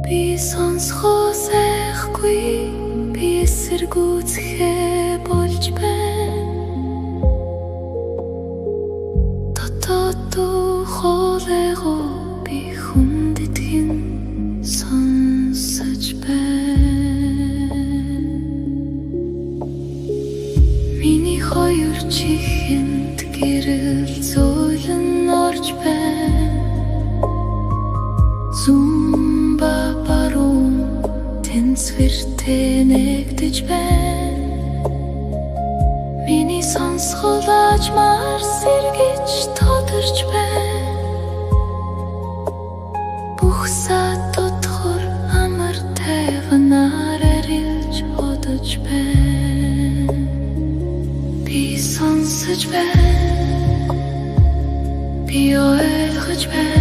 Би сонсохоос айхгүй, би эсэргүүцэхээ больж байна. Дотоод хоолойгоо би хүндэтгэн сонсож байна. Миний хоёр чихэнд гэрэл зөөлөн орж байна. Зүүн ба баруун тэнцвэртэй нэгдэж байна. Миний сонсгол аажмаар сэргэж тодорч байна. Бүх саад дотгор амар тайвнаар арилж одож байна. Би сонсож байна. Би ойлгож байна.